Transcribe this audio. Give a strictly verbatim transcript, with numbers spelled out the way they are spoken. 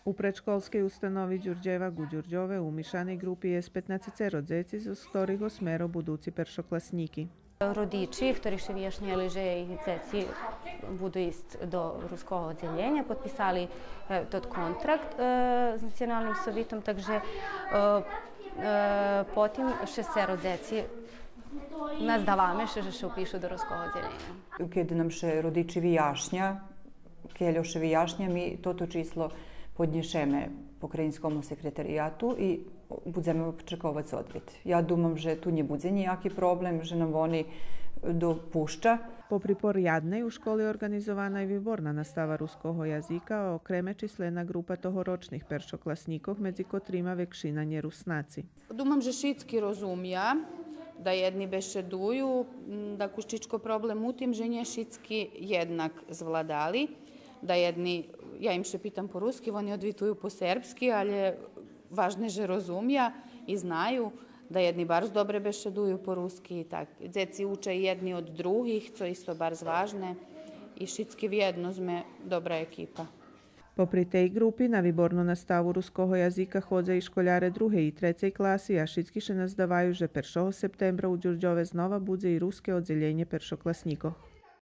У предшколскей установи Дюрдєвак у Дюрдьове у мишаней ґрупи єст петнацецеро дзеци, зоз хторих осмеро будуци першокласнїки. Родичи, хтори ше вияшнєли же їх дзеци буду исц до руского оддзелєня, подписали, е, тот контракт, е, з Националним совитом, так же, е, е, потим шесцеро дзеци наздаваме ше же ше упишу до руского оддзелєня. Кед нам ше родичи вияшня, кельо ше вияшня, ми тото число поднєшеме Покраїнскому секретарияту и будземе очековац одвит. Я думам же ту нє будзе нїяки проблем, же нам вони допуща. Попри порядней, у школи орґанизована и виборна настава руского язика, окреме числена ґрупа тогорочних першокласнїкох, медзи котрима векшина нє Руснаци. Думам же шицки розумя, да єдни бешедую, м, да кущичко проблем у тим же нє шицки єднак звладали, да єдни, я им ше питам по руски, вони одвитую по сербски, але важне же розумя и знаю, да єдни барз добре бешедую по руски, так. Дзеци уча єдни од других, цо исто барз важне, и шицки вєдно зме добра екипа. Попри тей ґрупи, на виборну наставу руского язика ходза и школяре другей и трецей класи, а шицки ше наздаваю же першого септембра у Дюрдьове знова будзе и руске оддзелєнє першокласнїкох.